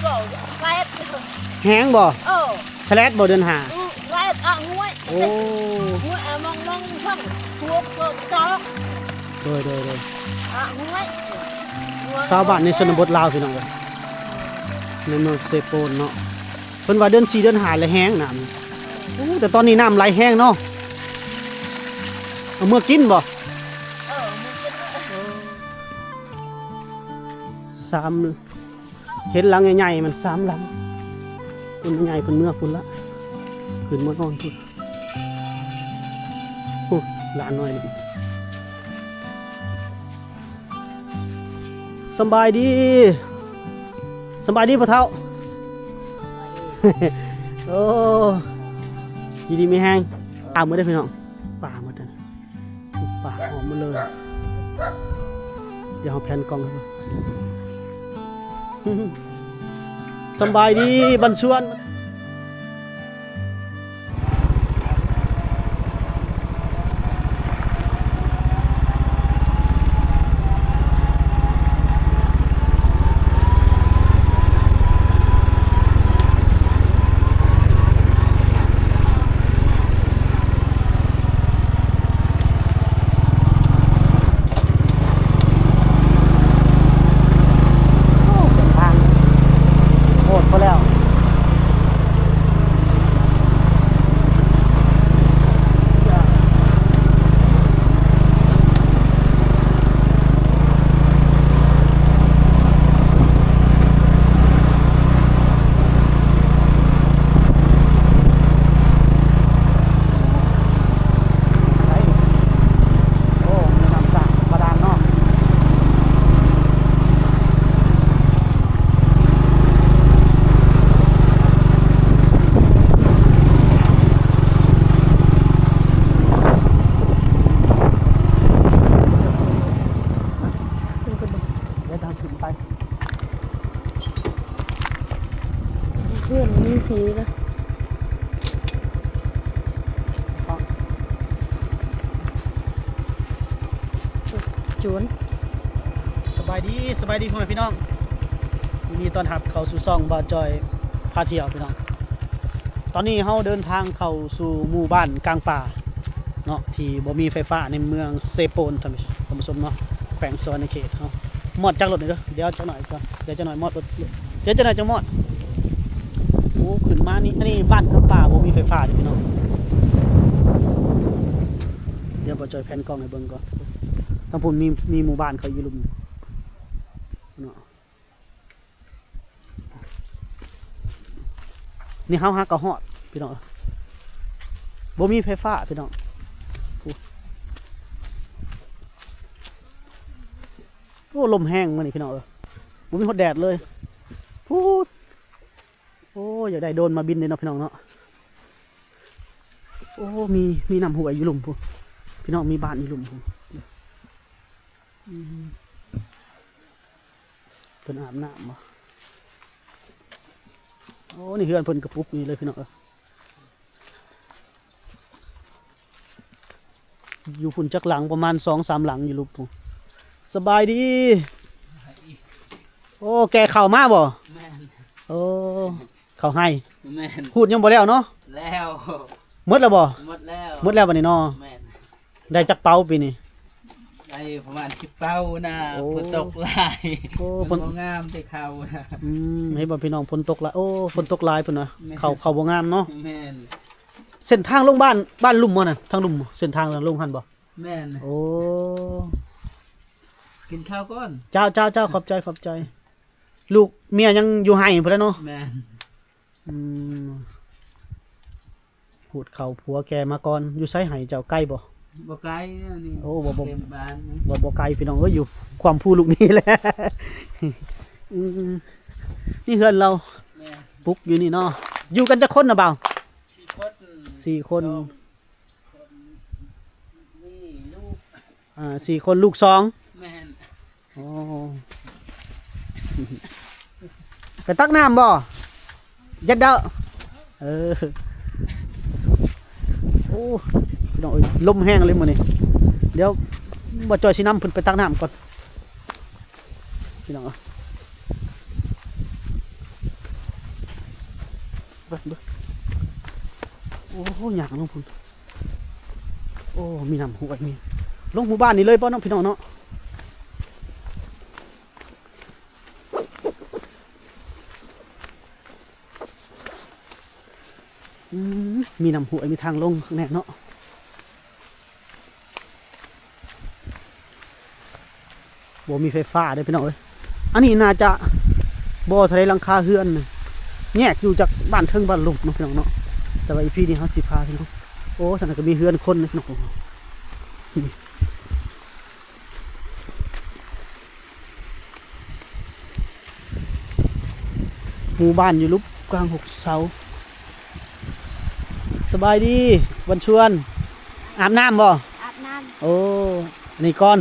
ບໍ່ແລດ ແຮງບໍ່? ເອີ ສະແລດບໍ່ເດືອນຫ້າ? ອື ແລດອະງວຍ ໂອ້ ງວຍອະມອງໆ ທັງພວກຈອກ ໂດຍໆໆ ອະງວຍ ຊາວບ້ານໃນຊົນນະບົດລາວ ພີ່ນ້ອງເອີຍ ໃນເມືອງເຊໂປນເນາະ ເພິ່ນວ່າເດືອນສີ່ເດືອນຫ້າແລ້ວແຮງນ້ຳ ໂອ້ ແຕ່ຕອນນີ້ນ້ຳໄຫຼແຮງເນາະ ເອົາເມືອກິນບໍ່? ເອີ ເມືອກິນ ສາມ ເຫັນຫຼັງໃຫຍ່ໆ ມັນສາມຫຼັງ ຄົນໃຫຍ່ເພິ່ນເມືອພຸ້ນລະ ຂຶ້ນມານອນພຸ້ນ ໂອ້ ຫຼານນ້ອຍນີ້ ສຳບາຍດີ ສຳບາຍດີພໍ່ເຖົ້າ ໂອ້ ຢູ່ດີມີແຮງ ປາໝົດເດີພີ່ນ້ອງ ປາໝົດເດີ ປາຫອມໝົດເລີຍ ດຽວເຮົາແພນກ້ອງໃຫ້ເບິ່ງ ສຳບາຍດີບ້ານສວນ. ໂອ້ ເສັ້ນທາງໂຫດພໍແລ້ວ. ໂອ້ ມີນ້ຳສ້າງບາດານເນາະ. ເດີນທາງຂຶ້ນໄປ ເພື່ອນມີຜີລະ ໂຈນ. ສະບາຍດີ ສະບາຍດີພໍ່ແມ່ພີ່ນ້ອງ ຍິນດີຕ້ອນຮັບເຂົ້າສູ່ຊ່ອງບ່າວຈ່ອຍພາທ່ຽວພີ່ນ້ອງ. ຕອນນີ້ເຮົາເດີນທາງເຂົ້າສູ່ໝູ່ບ້ານກາງປ່າເນາະ ທີ່ບໍ່ມີໄຟຟ້າໃນເມືອງເຊໂປນ ທ່ານຜູ້ຊົມເນາະ ແຂວງສະຫວັນນະເຂດເຮົາ. ມອດຈັກລົດນີ້ເດີ ດຽວຈັກໜ້ອຍກ່ອນ ດຽວຈັກໜ້ອຍມອດລົດ ດຽວຈັກໜ້ອຍຈະມອດ. ໂອ້ ຂຶ້ນມານີ້ ອັນນີ້ບ້ານກາງປ່າ ບໍ່ມີໄຟຟ້າເດີພີ່ນ້ອງ. ດຽວບ່າວຈ່ອຍແພນກ້ອງໃຫ້ເບິ່ງກ່ອນ ທາງພຸ້ນມີ ມີໝູ່ບ້ານເຂົາຢູ່ລຸ່ມເນາະ. ນີ້ເຮົາຫາກໍຮອດພີ່ນ້ອງ ບໍ່ມີໄຟຟ້າພີ່ນ້ອງ. ໂອ້ ລົມແຮງມື້ນີ້ພີ່ນ້ອງເອີຍ ບໍ່ມີຮອດແດດເລີຍ ພຸ້ນ. ໂອ້ ຢາກໄດ້ໂດຣນມາບິນເດ້ເນາະພີ່ນ້ອງເນາະ. ໂອ້ ມີ ມີນ້ຳຫ້ວຍຢູ່ລຸ່ມພຸ້ນພີ່ນ້ອງ ມີບ້ານຢູ່ລຸ່ມພຸ້ນ. ອືມ ເພິ່ນອາບນ້ຳບໍ່? ໂອ້ ນີ້ເຮືອນເພິ່ນກະປຸກນີ້ເລີຍພີ່ນ້ອງເອີຍ. ຢູ່ພຸ້ນຈັກຫຼັງ ປະມານສອງສາມຫຼັງຢູ່ລຸ່ມພຸ້ນ. ສະບາຍດີ. ໂອ້ ແກ່ເຂົ້າມາບໍ່? ແມ່ນ. ໂອ້ ເຂົ້າໄຮ່. ແມ່ນ. ຂູດຍັງບໍ່ແລ້ວເນາະ? ແລ້ວ. ໝົດແລ້ວບໍ່? ໝົດແລ້ວ. ໝົດແລ້ວບັດນີ້ເນາະ? ແມ່ນ. ໄດ້ຈັກເປົາປີນີ້? ໄດ້ປະມານສິບເປົານະ. ໂອ້ ຝົນຕົກຫຼາຍ. ໂອ້ ມັນບໍ່ງາມແຕ່ເຂົ້ານະ. ອືມ ເຫັນບໍ່ພີ່ນ້ອງ ຝົນຕົກຫຼາຍ. ໂອ້ ຝົນຕົກຫຼາຍພຸ້ນນະ. ແມ່ນ. ເຂົ້າ ເຂົ້າບໍ່ງາມເນາະ. ແມ່ນ. ເສັ້ນທາງລົງບ້ານ ບ້ານລຸ່ມບໍ່ນັ້ນ? ທາງລຸ່ມ ເສັ້ນທາງລົງຫັ້ນບໍ່? ແມ່ນ. ໂອ້ ກິນເຂົ້າກ່ອນ. ເຈົ້າ ເຈົ້າ ເຈົ້າ ຂອບໃຈ ຂອບໃຈ. ລູກເມຍຍັງຢູ່ໄຮ່ພຸ້ນແຫຼະເນາະ. ແມ່ນ. ອືມ ຂູດເຂົ້າ ຜົວແກ່ມາກ່ອນ. ຢູ່ໃສໄຮ່ເຈົ້າ ໄກບໍ່? ບໍ່ໄກນີ້. ໂອ້ ບໍ່ ບໍ່ ເຕັມບ້ານນີ້. ບໍ່ ບໍ່ໄກພີ່ນ້ອງເອີຍ ຢູ່ຄວາມພູລູກນີ້ແຫຼະ. ອືມ ນີ້ເຮືອນລາວ. ແມ່ນ. ປຸກຢູ່ນີ້ເນາະ. ຢູ່ກັນຈັກຄົນນະບ່າວ? ສີ່ຄົນ. ສີ່ຄົນ. ມີລູກ ອ່າ ສີ່ຄົນ ລູກສອງ. ແມ່ນ. ໂອ້ ໄປຕັກນ້ຳບໍ່? ເຢັດເດີ. ເອີ ໂອ້ ພີ່ນ້ອງເອີຍ ລົມແຮງເລີຍມື້ນີ້. ດຽວບ່າວຈ່ອຍຊິນຳເພິ່ນໄປຕັກນ້ຳກ່ອນ ພີ່ນ້ອງເອີຍ. ໂອ້ ຍ່າງລົງພຸ້ນ. ໂອ້ ມີນ້ຳຫ້ວຍ ມີ ລົງໝູ່ບ້ານນີ້ເລີຍບໍ່ເນາະ ພີ່ນ້ອງເນາະ? ອືມ ມີນ້ຳຫ້ວຍ ມີທາງລົງຂ້າງໃນເນາະ. ບໍ່ມີໄຟຟ້າເດ້ພີ່ນ້ອງເອີຍ. ອັນນີ້ໜ້າຈະບໍ່ເທົ່າໃດຫຼັງຄາເຮືອນ ແຍກຢູ່ຈາກບ້ານເທິງບ້ານລຸ່ມເນາະ ພີ່ນ້ອງເນາະ. ແຕ່ວ່າອີພີນີ້ເຮົາຊິພາພີ່ນ້ອງ ໂອ້ ທາງນັ້ນກໍມີເຮືອນຄົນເດ້ພີ່ນ້ອງ. ໝູ່ບ້ານຢູ່ລຸ່ມກາງຫົວເສົາ. ສະບາຍດີ ວັນຊວນ. ອາບນ້ຳບໍ່? ອາບນ້ຳ. ໂອ້ ອັນນີ້ກ່ອນ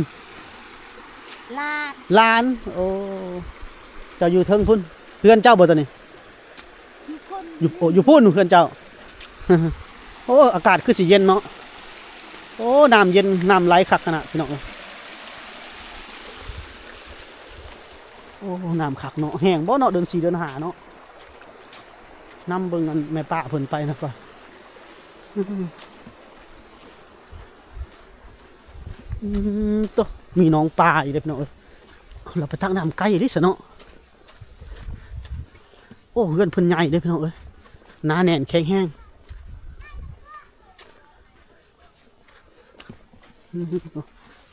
ຫຼານ ຫຼານ. ໂອ້ ເຈົ້າຢູ່ເທິງພຸ້ນ ເຮືອນເຈົ້າບໍ່ໂຕນີ້? ຢູ່ພຸ້ນ ຢູ່ ໂອ້ ຢູ່ພຸ້ນເຮືອນເຈົ້າ. ໂອ້ ອາກາດຄືຊິເຢັນເນາະ. ໂອ້ ນ້ຳເຢັນ ນ້ຳໄຫຼຄັກຂະໜາດ ພີ່ນ້ອງເອີຍ. ໂອ້ ນ້ຳຄັກເນາະ. ແຫ້ງບໍ່ເນາະ ເດືອນສີ່ເດືອນຫ້າເນາະ. ນຳເບິ່ງອັນແມ່ປ້າເພິ່ນໄປນະກ່ອນ. ອືມ ໂຕ ມີໜອງປາອີກເດ້ພີ່ນ້ອງເອີຍ. ເຮົາໄປຕັກນ້ຳໄກເດ້ຊະເນາະ. ໂອ້ ເຮືອນເພິ່ນໃຫຍ່ເດ້ພີ່ນ້ອງເອີຍ ໜາແໜ້ນແຂງແຮງ.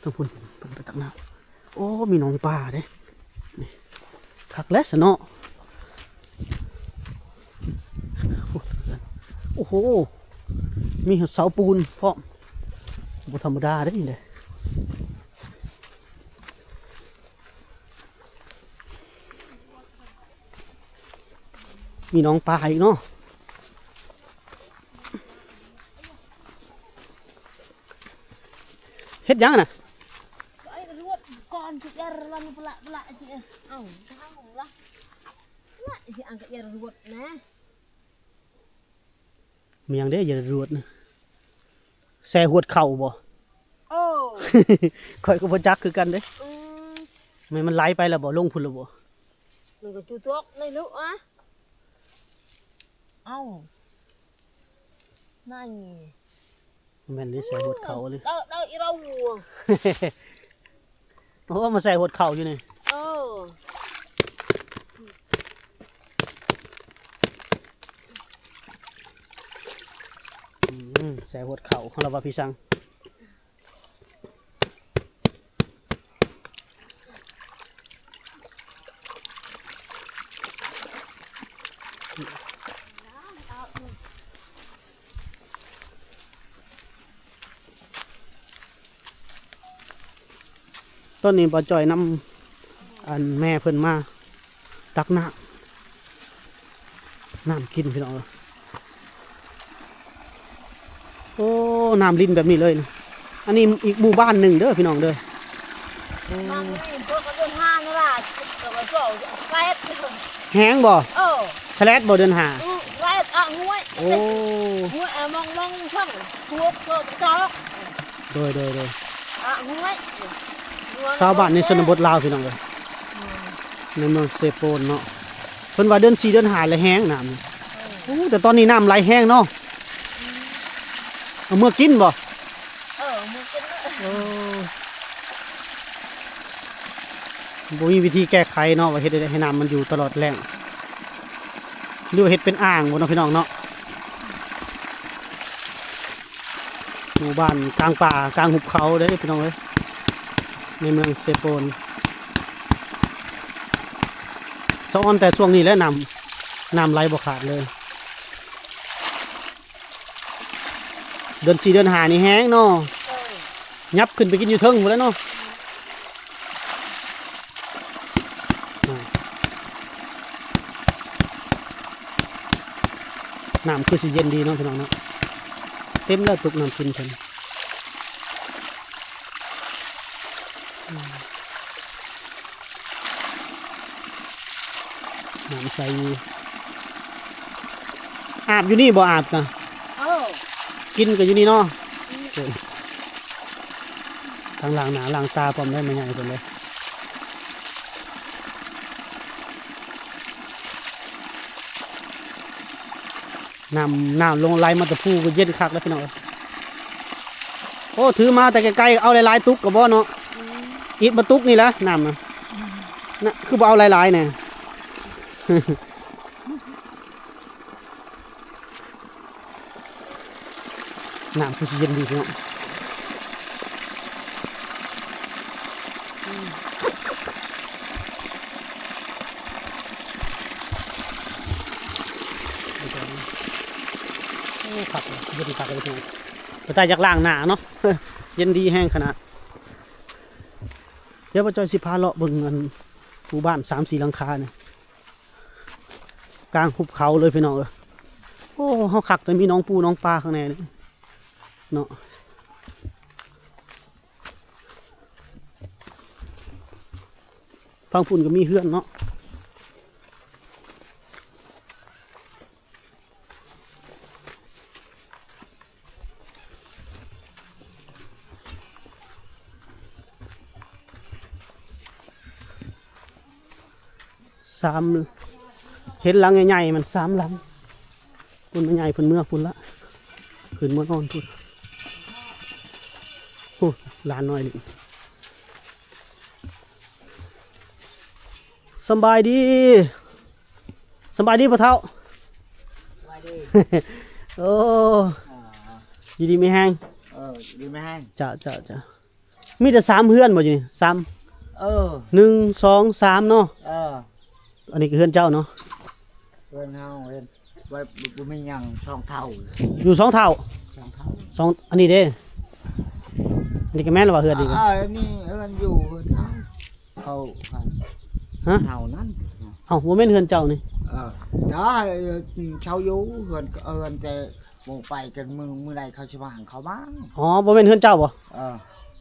ທາງພຸ້ນເພິ່ນໄປຕັກນ້ຳ. ໂອ້ ມີໜອງປາເດ້. ນີ້ ຄັກແຫຼະຊະເນາະ. ໂອ້ໂຫ ມີເສົາປູນພ້ອມ ບໍ່ທຳມະດາເດ້ນີ້ເດ້. ມີໜອງປາອີກເນາະ. ເຮັດຫຍັງນະ? ໄອ້ລວດກ່ອນຊິເອີ ລະປະລະປະລະຊິເອີ. ເອົ້າ ທາງລະ ລະຊິອັງກະເອີລວດນະ. ມີຫຍັງເດ້ ຢາລວດນະ? ແຊ່ຫວດເຂົ້າບໍ່? ໂອ້ ຂ້ອຍກໍບໍ່ຈັກຄືກັນເດ້. ອືມ ແມ່ນມັນໄຫຼໄປແລ້ວບໍ່? ລົງພຸ້ນແລ້ວບໍ່? ມັນກໍຈຸຕົກໃນລຸອະ. ເອົ້າ ນັ້ນ ແມ່ນເດ້ ໃສ່ຫົດເຂົ້າເລີຍ. ເອີ ເອີ ອີເຮົາ ໂອ້ ມາໃສ່ຫົດເຂົ້າຢູ່ນີ້. ເອີ ອືມ ໃສ່ຫົດເຂົ້າ ເຮົາລະວ່າພີ່ສັງ. ຕອນນີ້ບ່າວຈ້ອຍນຳ ອັນ ແມ່ເພິ່ນມາ ຕັກນ້ຳ ນ້ຳກິນພີ່ນ້ອງເອີຍ. ໂອ້ ນ້ຳລິນແບບນີ້ເລີຍ. ອັນນີ້ອີກໝູ່ບ້ານໜຶ່ງເດີພີ່ນ້ອງເດີ. ໂອ້ ນ້ຳນີ້ເພິ່ນກໍເດີນຫານະລະ ແຮງບໍ່? ເອີ ສະແລດບໍ່ເດືອນຫ້າ? ອື ສະແລດອະຫ້ວຍ. ໂອ້ ຫ້ວຍອະມອງໆ ເທິງພວກເພິ່ນຈອກ. ໂດຍ ໂດຍ ໂດຍ ອະຫ້ວຍ ຊາວບ້ານໃນຊົນນະບົດລາວພີ່ນ້ອງເອີຍ. ອືມ ໃນເມືອງເຊໂປນເນາະ ເພິ່ນວ່າເດືອນສີ່ເດືອນຫ້າແລ້ວແຮງນ້ຳ. ເອີ ໂອ້ ແຕ່ຕອນນີ້ນ້ຳໄຫຼແຮງເນາະ. ອືມ ເອົາເມືອກິນບໍ່? ເອີ ເມືອກິນເລີຍ. ໂອ້ ບໍ່ມີວິທີແກ້ໄຂເນາະ ວ່າເຮັດໃດໃຫ້ນ້ຳມັນຢູ່ຕະຫຼອດແລ້ງ ຫຼືວ່າເຮັດເປັນອ່າງບໍ່ເນາະ ພີ່ນ້ອງເນາະ. ໝູ່ບ້ານກາງປ່າກາງຫຸບເຂົາເດ້ພີ່ນ້ອງເອີຍ ໃນເມືອງເຊໂປນ. ສະອອນແຕ່ຊ່ວງນີ້ແຫຼະ ນ້ຳ ນ້ຳໄຫຼບໍ່ຂາດເລີຍ. ເດືອນສີ່ເດືອນຫ້ານີ້ແຮງເນາະ. ເອີ ຫຍັບຂຶ້ນໄປກິນຢູ່ເທິງພຸ້ນແຫຼະເນາະ. ນ້ຳຄືຊິເຢັນດີເນາະ ພີ່ນ້ອງເນາະ. ເຕັມແລ້ວຕຸກນ້ຳກິນເພິ່ນ. ນ້ຳໃສຢູ່. ອາບຢູ່ນີ້ບໍ່? ອາບນະ. ເອີ ກິນກໍຢູ່ນີ້ເນາະ. ອືມ ທັງລ້າງໜ້າລ້າງຕາພ້ອມໄດ້ ແມ່ໃຫຍ່ເພິ່ນເດ້. ອ ນ້ຳ ນ້ຳລົງໄຫຼມາແຕ່ພູກໍເຢັນຄັກແລ້ວພີ່ນ້ອງເອີຍ. ໂອ້ ຖືມາແຕ່ໄກໆ ເອົາຫຼາຍໆຕຸກກໍບໍ່ເນາະ. ອືມ ອິດມາຕຸກນີ້ແຫຼະນ້ຳນະ. ອືມ ນະ ຄືບໍ່ເອົາຫຼາຍໆແດ່. ນ້ຳຄືຊິເຢັນດີເນາະ. ໂອ້ ຄັກເລີຍ ເຢັນຄັກເລີຍ ເປັນຕາຢາກລ້າງໜ້າເນາະ. ເຢັນດີແຮງຂະໜາດ. ດຽວບ່າວຈ້ອຍຊິພາເລາະເບິ່ງອັນໝູ່ບ້ານສາມສີ່ຫຼັງຄານີ້ ກາງຫຸບເຂົາເລີຍພີ່ນ້ອງເອີຍ. ໂອ້ ເຮົາຄັກແຕ່ມີໜອງປູໜອງປາຂ້າງໃນນີ້ເນາະ. ຝັ່ງພຸ້ນກໍມີເຮືອນເນາະ. ສາມ ເຫັນຫຼັງໃຫຍ່ໆ ມັນສາມຫຼັງ. ພຸ້ນແມ່ໃຫຍ່ເພິ່ນເມືອພຸ້ນລະ ຂຶ້ນເມືອນອນພຸ້ນ. ໂອ້ ຫຼານນ້ອຍນີ້. ສຳບາຍດີ ສຳບາຍດີພໍ່ເຖົ້າ. ສະບາຍດີ. ໂອ້ ອ່າ ຢູ່ດີມີແຮງ. ເອີ ຢູ່ດີມີແຮງ. ເຈົ້າ ເຈົ້າ ເຈົ້າ. ມີແຕ່ສາມເຮືອນບໍ່ຢູ່ນີ້? ສາມ ເອີ ໜຶ່ງ ສອງ ສາມເນາະ. ເອີ ອັນນີ້ກໍເຮືອນເຈົ້າເນາະ. ເຮືອນເຮົາ ເຮືອນ ບໍ່ ບໍ່ ບໍ່ມີຫຍັງ ສອງເຖົ້າ. ຢູ່ສອງເຖົ້າ. ສອງເຖົ້າ ສອງ ອັນນີ້ເດ້? ອັນນີ້ກໍແມ່ນລະວ່າເຮືອນນີ້ກໍ ອ່າ ອັນນີ້ເຮືອນຢູ່ ເຮືອນເຮົາ ເຮົາ ຮະ? ເຮົານັ້ນ. ເອົ້າ ບໍ່ແມ່ນເຮືອນເຈົ້ານີ້? ເອີ ໄດ້ ເຊົ່າຢູ່ ເຮືອນ ເຮືອນແຕ່ໝູ່ໄປກັນ ມື້ ມື້ໃດເຂົາຊິມາຫາເຂົາບ້າງ. ອໍ ບໍ່ແມ່ນເຮືອນເຈົ້າບໍ່? ເອີ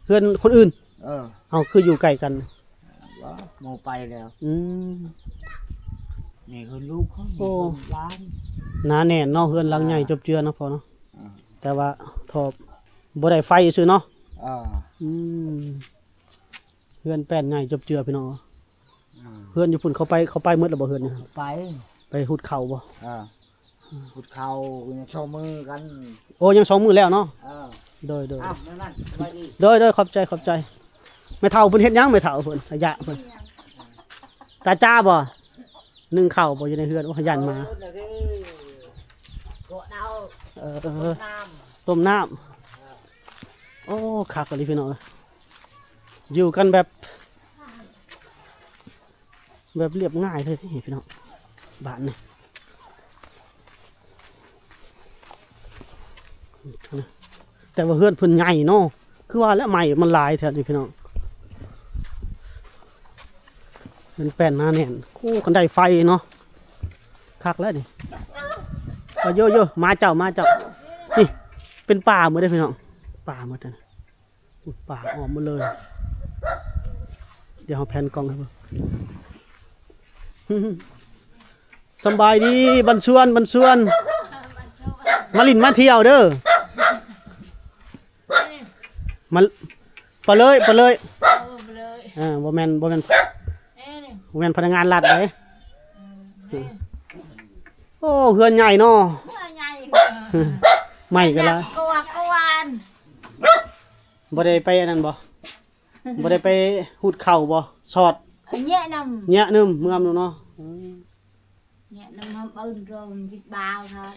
ເຮືອນຄົນອື່ນ. ເອີ ເອົ້າ ຄືຢູ່ໃກ້ກັນ? ບໍ່ ໝູ່ໄປແລ້ວ. ອືມ ນີ້ເຮືອນລູກເຂົາ. ໂອ້ ເຮືອນຫຼານ ໜາແໜ້ນເນາະ ເຮືອນຫຼັງໃຫຍ່ ອ່າ ຈົບເຈືອເນາະພໍ່ເນາະ. ອ່າ ແຕ່ວ່າທໍ່ ບໍ່ໄດ້ໄຟຊື່ເນາະ. ອ່າ ອືມ ເຮືອນແປ້ນໃຫຍ່ຈົບເຈືອພີ່ນ້ອງ. ອ່າ ເຮືອນຢູ່ພຸ້ນເຂົາໄປ ເຂົາໄປໝົດແລ້ວບໍ່ເຮືອນນີ້? ໄປ ໄປຫຸດເຂົ້າບໍ່? ອ່າ ຫຸດເຂົ້າ ຍັງສອງມື້ກັນ. ໂອ້ ຍັງສອງມື້ແລ້ວເນາະ. ເອີ ໂດຍ ໂດຍ ອ້າວ ນັ້ນໆ ສະບາຍດີ. ໂດຍ ໂດຍ ຂອບໃຈ ຂອບໃຈ. ແມ່ເຖົ້າເພິ່ນເຮັດຫຍັງ ແມ່ເຖົ້າເພິ່ນ? ອາຍະເພິ່ນ ຕາຈ້າບໍ່? ໜຶ້ງເຂົ້າບໍ່ຢູ່ໃນເຮືອນ? ໂອ້ ຢ້ານໝາ. ເອີ ຕົ້ມນ້ຳ ຕົ້ມນ້ຳ. ເອີ ໂອ້ ຄັກອີ່ຫຼີພີ່ນ້ອງເອີຍ ຢູ່ກັນແບບ ແບບລຽບງ່າຍເລີຍພີ່ນ້ອງ ບ້ານນີ້. ແຕ່ວ່າເຮືອນເພິ່ນໃຫຍ່ເນາະ ຄືວ່າແຫຼະ ໄມ້ມັນຫຼາຍແຖວນີ້ພີ່ນ້ອງ. ເຮືອນແປ້ນໜາແໜ້ນ. ໂອ້ ຄັນໄດ້ໄຟເນາະ ຄັກແລ້ວນີ້. ເອົາ ໂຢໆ ມາເຈົ້າ ມາເຈົ້າ. ນີ້ເປັນປ່າໝົດເດ້ພີ່ນ້ອງ ປ່າໝົດ. ອຸ້ຍ ປ່າອ້ອມໝົດເລີຍ. ດຽວເຮົາແພນກ້ອງໃຫ້ເບິ່ງ. ສຳບາຍດີ ບັນຊວນ ບັນຊວນ ມາຫຼິ້ນມາທ່ຽວເດີ. ມາ ປະເລີຍ ປະເລີຍ. ເອີ ບໍ່ແມ່ນ ບໍ່ແມ່ນ ບໍ່ແມ່ນພະນັກງານລັດເດ້. ໂອ້ ເຮືອນໃຫຍ່ເນາະ ເຮືອນໃຫຍ່ ໄມ້ກໍຫຼາຍ. ບໍ່ໄດ້ໄປອັນນັ້ນບໍ່? ບໍ່ໄດ້ໄປຫຸດເຂົ້າບໍ່? ຊອດ ແຍະນຳ ແຍະນຳ ເມືອນຳເນາະ. ແຍະນຳ ເບິ່ງໂດນວິດບາວເນາະ.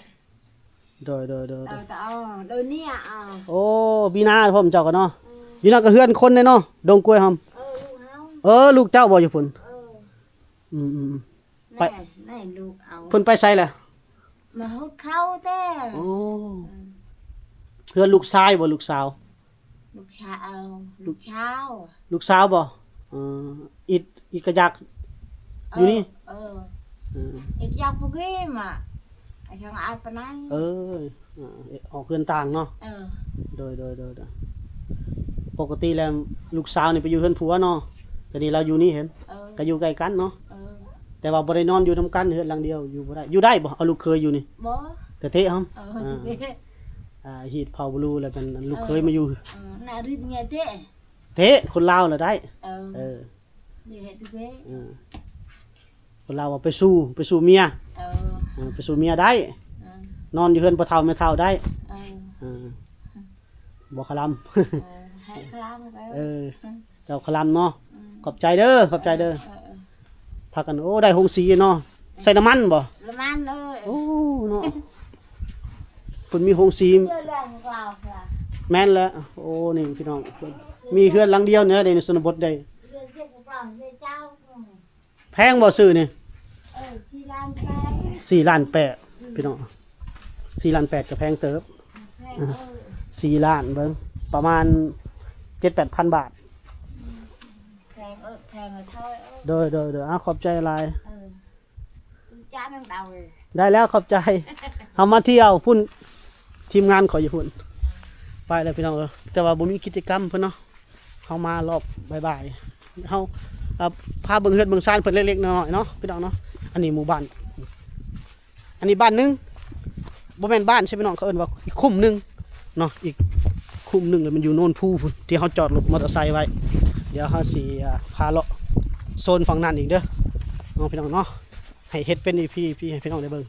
ໂດຍ ໂດຍ ໂດຍ ເອີ ໂດຍນີ້ ໂອ້ ປີໜ້າພ້ອມເຈົ້າກໍເນາະ. ຢູ່ນັ້ນກໍເຮືອນຄົນເດ້ເນາະ ດົງກ້ວຍຫອມ. ເອີ ລູກເຮົາ ເອີ ລູກເຈົ້າບໍ່ຢູ່ພຸ້ນ? ເອີ ອືມ ໄປ ແມ່ ແມ່ລູກເອົາ ເພິ່ນໄປໃສລະ? ມາຫຸດເຂົ້າແຕ່. ໂອ້ ເຮືອນລູກຊາຍບໍ່ ລູກສາວ? ລູກຊາວ ລູກຊາວ ລູກສາວບໍ່? ເອີ ອິດ ອິດກະຢາກຢູ່ນີ້. ເອີ ເອີ ອິດຢາກຜູ້ກີມອະ ອາ ຊ່າງອາດປານໃດ. ເອີ ອອກເຮືອນຕ່າງເນາະ. ເອີ ໂດຍ ໂດຍ ໂດຍ ໂດຍ. ປົກກະຕິແລ້ວລູກສາວນີ້ໄປຢູ່ເຮືອນຜົວເນາະ ແຕ່ນີ້ລາວຢູ່ນີ້ເຫັນ. ເອີ ກໍຢູ່ໃກ້ກັນເນາະ. ເອີ ແຕ່ວ່າບໍ່ໄດ້ນອນຢູ່ນຳກັນ ເຮືອນຫຼັງດຽວ ຢູ່ບໍ່ໄດ້. ຢູ່ໄດ້ບໍ່? ເອົາລູກເຂີຍຢູ່ນີ້. ບໍ່ ກະເທະຫຳ. ເອີ ອ່າ ຮີດເຜົ່າບລູແລ້ວແມ່ນລູກເຂີຍມາຢູ່. ເອີ ໜ້າຣິດເມຍເທະ ເທະ ຄົນລາວລະໄດ້. ເອີ ເອີ ເຮັດເທະ. ເອີ ຄົນລາວວ່າໄປສູ້ ໄປສູ້ເມຍ. ເອີ ເອີ ໄປສູ້ເມຍໄດ້. ເອີ ນອນຢູ່ເຮືອນພໍ່ເຖົ້າແມ່ເຖົ້າໄດ້. ເອີ ເອີ ບໍ່ຄະລຳ. ເອີ ໃຫ້ຄະລຳ. ເອີ ເອີ ເຈົ້າຄະລຳເນາະ. ອືມ ຂອບໃຈເດີ ຂອບໃຈເດີ. ເອີ ເອີ ພາກັນ ໂອ້ ໄດ້ໂຮງສີເນາະ. ໃສ່ນ້ຳມັນບໍ່? ນ້ຳມັນເລີຍ. ໂອ້ ເນາະ ເພິ່ນມີໂຮງສີ. ເລື່ອງຂອງລາວ. ແມ່ນແຫຼະ. ໂອ້ ນີ້ພີ່ນ້ອງ ມີເຮືອນຫຼັງດຽວນີ້ໃນຊົນນະບົດໄດ້. ເລື່ອງຂອງລາວເຈົ້າ. ແພງບໍ່ຊື້ນີ້? ເອີ ສີ່ລ້ານແປດ ສີ່ລ້ານແປດ ພີ່ນ້ອງ. ສີ່ລ້ານແປດກໍແພງເຕີບ. ແພງ. ເອີ ສີ່ລ້ານ ເບິ່ງ ປະມານເຈັດແປດພັນບາດ. ແພງເອີ ແພງເອີ ເທົ່າເອີ. ໂດຍ ໂດຍ ໂດຍ. ອ້າວ ຂອບໃຈຫຼາຍ. ເອີ ຈ້ານຳເອົາເອີ. ໄດ້ແລ້ວ ຂອບໃຈ. ເຮົາມາທ່ຽວພຸ້ນ ທີມງານຂ້ອຍຢູ່ພຸ້ນ. ໄປແລ້ວພີ່ນ້ອງເອີຍ ແຕ່ວ່າບໍ່ມີກິດຈະກຳເພິ່ນເນາະ. ເຮົາມາລອບບ່າຍໆ ເຮົາ ເອີ ພາເບິ່ງເຮືອນເບິ່ງຊານເພິ່ນເລັກໆນ້ອຍໆເນາະ ພີ່ນ້ອງເນາະ. ອັນນີ້ໝູ່ບ້ານ ອັນນີ້ບ້ານໜຶ່ງ ບໍ່ແມ່ນບ້ານໃຊ່ພີ່ນ້ອງ ເຂົາເອີ້ນວ່າອີກຄຸ້ມໜຶ່ງເນາະ ອີກຄຸ້ມໜຶ່ງ ແລ້ວມັນຢູ່ໂນນພູພຸ້ນ ທີ່ເຮົາຈອດລົດມໍເຕີໄຊໄວ້. ດຽວເຮົາຊິ ເອີ ພາເລາະໂຊນຝັ່ງນັ້ນອີກເດີເນາະ ພີ່ນ້ອງເນາະ. ໃຫ້ເຮັດເປັນອີພີ ອີພີ ໃຫ້ພີ່ນ້ອງໄດ້ເບິ່ງ.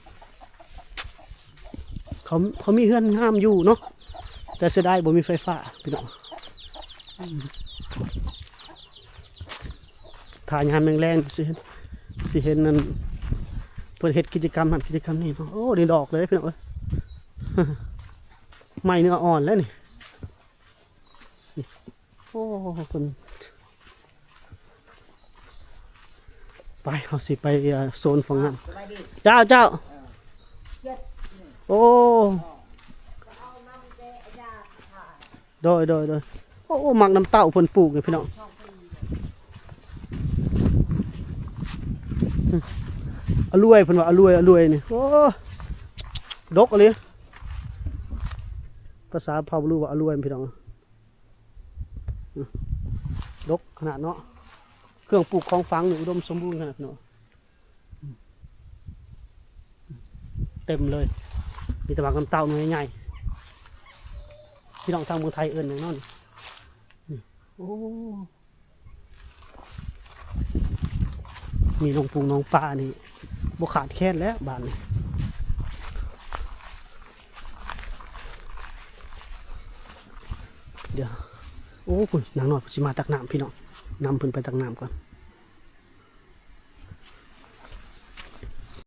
ເຂົາ ເຂົາມີເຮືອນງາມຢູ່ເນາະ ແຕ່ເສຍດາຍບໍ່ມີໄຟຟ້າພີ່ນ້ອງ. ອືມ ຖ້າຍາມແລງໆ ຊິເຫັນ ຊິເຫັນນັ້ນ ເພິ່ນເຮັດກິດຈະກຳນັ້ນກິດຈະກຳນີ້ເນາະ. ໂອ້ ນີ້ດອກເລີຍພີ່ນ້ອງເອີຍ ໄມ້ເນື້ອອ່ອນແລ້ວນີ້. ໂອ້ ເພິ່ນ ໄປ ເຮົາຊິໄປ ເອີ ໂຊນຝັ່ງນັ້ນ. ເຈົ້າ ເຈົ້າ. ໂອ້ ໂດຍ ໂດຍ ໂດຍ. ໂອ້ ໝາກນ້ຳເຕົ້າເພິ່ນປູກນີ້ພີ່ນ້ອງ. ອະລວຍ ເພິ່ນວ່າອະລວຍ ອະລວຍນີ້. ໂອ້ ດົກອີ່ຫຼີ. ພາສາເຜົ່າບະລຸວ່າອະລວຍ ພີ່ນ້ອງ. ດົກຂະໜາດເນາະ. ເຄື່ອງປູກຂອງຝັງນີ້ອຸດົມສົມບູນຂະໜາດເນາະ. ເຕັມເລີຍ ມີແຕ່ໝາກນ້ຳເຕົ້າໜ່ວຍໃຫຍ່. ພີ່ນ້ອງທາງເມືອງໄທເອີ້ນຫຍັງເນາະນີ້? ໂອ້ ມີໜອງປຸງໜອງປານີ້ບໍ່ຂາດແຄນແລ້ວບ້ານນີ້. ດຽວ ໂອ້ ພຸ້ນ ນາງນ້ອຍເພິ່ນຊິມາຕັກນ້ຳ ພີ່ນ້ອງ. ນຳເພິ່ນໄປຕັກນ້ຳກ່ອນ.